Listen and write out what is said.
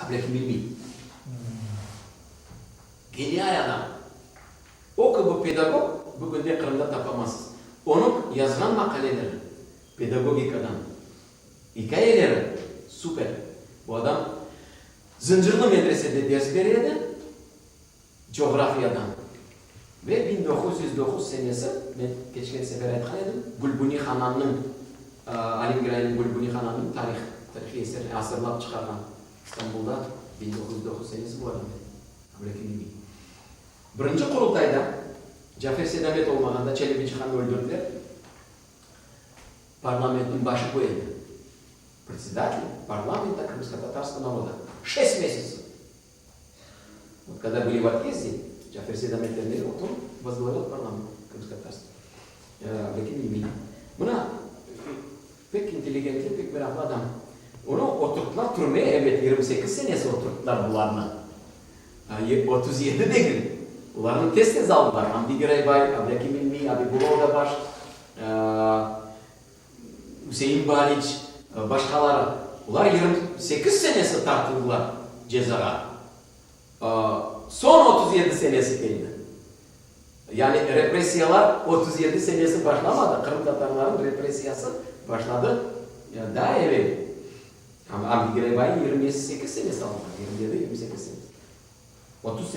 Ablâkim İlmiy. Genial adam. O kibi pedagog bugünde Qırımda tapamazsız. Onıñ yazğan maqaleleri pedagogikadan, ikâyeleri super. Bu adam Zıncırlı medresede ders bere edi, coğrafiyadan. Ve 1909 senesi, men keçken sefer aytqan edim, Gülbuni Hanannıñ, Alim Giraynıñ Gülbuni Hanannıñ tarih, tarihiy eserini azırlap çıqarğan İstanbulda 1909 senesi bu adam edi, Ablâkim İlmiy. Birinci Qurultayda Cafer Seydamet olmağanda Çelebi Cihan'nı öldürdiler. Parlamentniñ başı bu edi. Predsedatel parlamenta krımskotatarskogo naroda. Şest mesяцев. Вот когда были в отъезде, Cafer Seydamet Ermeni, вот он возглавлял parlament krımskotatarskiy. Ablâkim İlmiy. Mına, pek intelligentli, pek meraqlı adam. Onı oturttılar türmeye, ebet, 28 senesi oturttılar bularnı. 37 degil. Olarnı tez-tez aldılar. Amdi Giraybay, Ablâkim İlmiy, Abibulla Odabaş, Üsein Baliç, başqaları. Olar 28 senesi tartıldılar cezağa. Soñ 37 senesi keldi. Yani repressiyalar 37 senesi başlamadı, qırımtatarlarnıñ repressiyası başladı daa evel. Amma Amdi Giraybaynı 28 senesi aldılar, 27, 28 senesi. 30 sene.